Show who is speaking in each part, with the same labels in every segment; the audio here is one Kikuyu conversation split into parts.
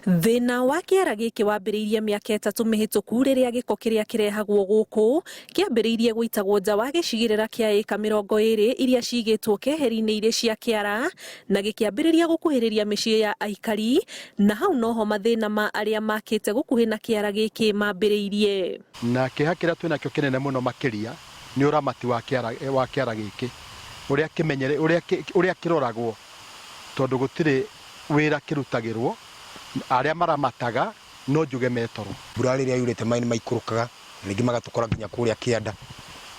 Speaker 1: Thĩna wa kĩara gĩkĩ wambĩrĩirie mĩaka 3 mĩhĩtũku rĩrĩa gĩko kĩrĩa kĩrehagwo gũkũ kĩambĩrĩirie gũitagwo nja wa gĩcigĩrĩra kĩa ĩka 20 iria cigĩtwo keheri-inĩ irĩ cia kĩara na gĩkĩambĩrĩria gũkuhĩrĩria mĩciĩ ya aikari, na hau noho mathĩna ma arĩa makĩte gũkuhĩ na kĩara gĩkĩ mambĩrĩirie.
Speaker 2: Na kĩeha kĩrĩa twĩnakĩo kĩnene mũno makĩria nĩ ũramati wa kĩara, wa kĩara gĩkĩ ũrĩa kĩmenyere, ũrĩa, ũrĩa kĩroragwo tondũ gũtirĩ wĩra kĩrutagĩrwo, arĩa maramataga no njuge me toro.
Speaker 3: Mbura rĩrĩa yurĩte maĩ nĩ maikũrũkaga na rĩngĩ magatũkora nginya kũrĩa kĩanda,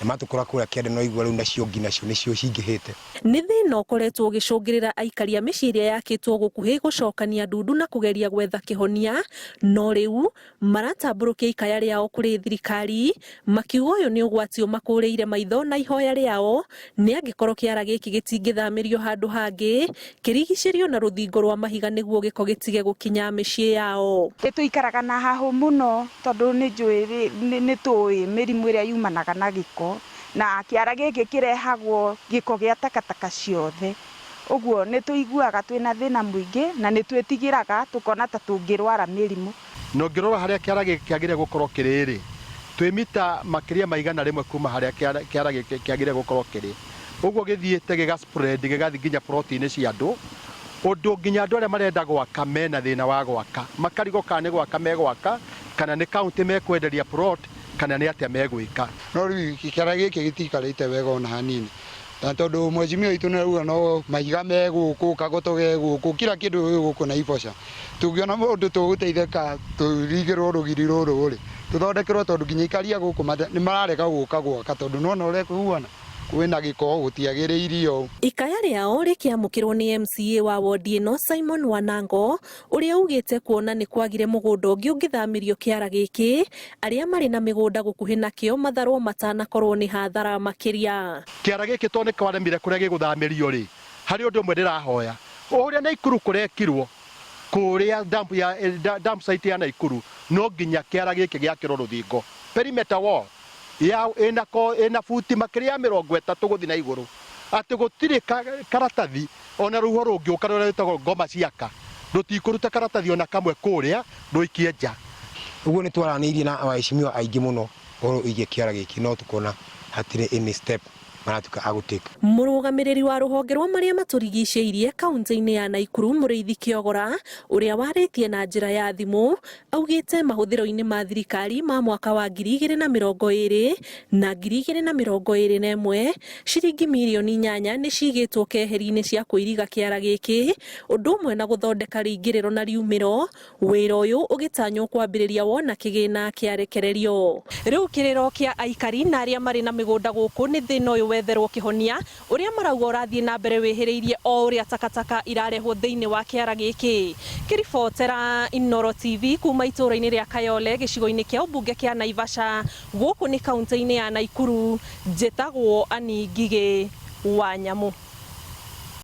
Speaker 3: na matũkora kũrĩa kĩanda no igua rĩu nacio ngi nacio nĩcio cingĩhĩte.
Speaker 1: Nĩ thĩna ũkoretwo ũgĩcũngĩrĩra aikari a mĩciĩ ĩrĩa yakĩtwo gũkuhĩ gũcokania ndundu na kũgeria gwetha kĩhonia, no rĩu maratambũrũkia ikaya rĩao kũrĩ thirikari makiuga ũyũ nĩ ũgwati ũmakũrĩire maitho na ihoya rĩao nĩ angĩkorwo kĩara gĩkĩ gĩtingĩthamĩrio handũ hangĩ kĩrigicĩrio na rũthingo rwa mahiga nĩguo gĩko gĩtige gũkinya mĩciĩ yao.
Speaker 4: Nĩ tũikaraga na hahũ mũno tondũ nĩ njũĩ nĩ tũĩ mĩrimũ ĩrĩa yumanaga na gĩko, na kĩara gĩkĩ kĩrehagwo gĩko gĩa takataka ciothe. Ũguo nĩ tũiguaga twĩna thĩna mũingĩ na nĩ twĩtigĩraga tũkona ta tũngĩrwara mĩrimũ.
Speaker 2: Na ũngĩrora harĩa kĩara gĩkĩ kĩagĩrĩire gũkorwo kĩrĩ-rĩ, twĩ mita makĩria ma 100 kuma harĩa kĩara gĩkĩ kĩagĩrĩire gũkorwo kĩrĩ. Ũguo gĩthiĩte gĩga spread gĩgathiĩ nginya plot-inĩ cia andũ, ũndũ nginya andũ arĩa marenda gwaka mena thĩna wa gwaka. Makarigwo kana nĩ gwaka megwaka, kana nĩ county mekwenderia plot, kana nĩ atĩa megwĩka.
Speaker 5: No rĩu kĩara gĩkĩ gĩtiikarĩte wega ona hanini. Na tondũ mheshimiwa witũ nĩ arauga no mahiga me gũkũ, kagoto ge gũkũ, kila kĩndũ gĩ gũkũ Naivasha. Tũngĩona ũndũ tũgũteithĩka tũirigĩrwo rũgiri rũrũ rĩ, tũthondekerwo tondũ nginya aikari a gũkũ nĩ mararega gũka gwaka tondũ nĩ wona ũrĩa kũhuana, kwĩna gĩko, gũtiagĩrĩire ũũ.
Speaker 1: Ikaya rĩao rĩkĩamũkĩrwo nĩ MCA wa wondi ĩno Simon Wanango ũrĩa ugĩte kuona nĩ kwagire mũgũnda ũngĩ ũngĩthamĩrio kĩara gĩkĩ, arĩa marĩ na mĩgũnda gũkuhĩ nakĩo matharwo matanakorwo nĩ hathara makĩria.
Speaker 2: Kĩara gĩkĩ tondũ nĩ kwaremire kũrĩa gĩgũthamĩrio rĩ, harĩ ũndũ ũmwe ndĩrahoya, o ũrĩa Naikuru kũrekirwo kũrĩa dump ya, dump site ya Naikuru, no nginya kĩara gĩkĩ gĩakĩrwo rũthingo, perimeter wall ya ĩna ko ĩna buti makĩria ya 30 gũthiĩ na igũrũ, atĩ gũtirĩ karatathi ona rũhuho rũngĩũka rũrĩa rwĩtagwo ngoma ciaka rũtikũruta karatathi ona kamwe kũrĩa rũikie nja.
Speaker 3: Ũguo nĩ twaranĩirie na waheshimiwa aingĩ mũno ũhoro wĩgiĩ kĩara gĩkĩ no tũkona hatirĩ any step maratuĩka a gũ take.
Speaker 1: Mũrũgamĩrĩri wa rũhonge rwa marĩa matũrigicĩirie kaunti-inĩ ya Naikuru Mũrĩithi Kĩogora ũrĩa warĩtie na njĩra ya thimũ augĩte mahũthĩro-inĩ ma thirikari ma mwaka wa 2020 na 2021 ciringi mirioni 8 nĩ cigĩtwo keheri-inĩ cia kũiriga kĩara gĩkĩ ũndũ ũmwe na gũthondeka rĩingĩrĩro na riumĩro. Wĩra ũyũ ũgĩtanywo kwambĩrĩria wona kĩgĩna kĩarekererio. Rĩu kĩrĩro kĩa aikari na arĩa marĩ na mĩgũnda gũkũ nĩ thĩna ũyũ wetherwo kĩhonia ũrĩa marauga ũrathiĩ na mbere wĩhĩrĩirie o ũrĩa takataka irarehwo thĩinĩ wa kĩara gĩkĩ. Ngĩribotera Inooro TV kuma itũũra-inĩ rĩa Kayole gĩcigo-inĩ kĩa ũmbunge kĩa Naivasha gũkũ nĩ kaũntĩ-inĩ ya Naikuru, njĩtagwo Annie Ngigĩ wa Nyamũ.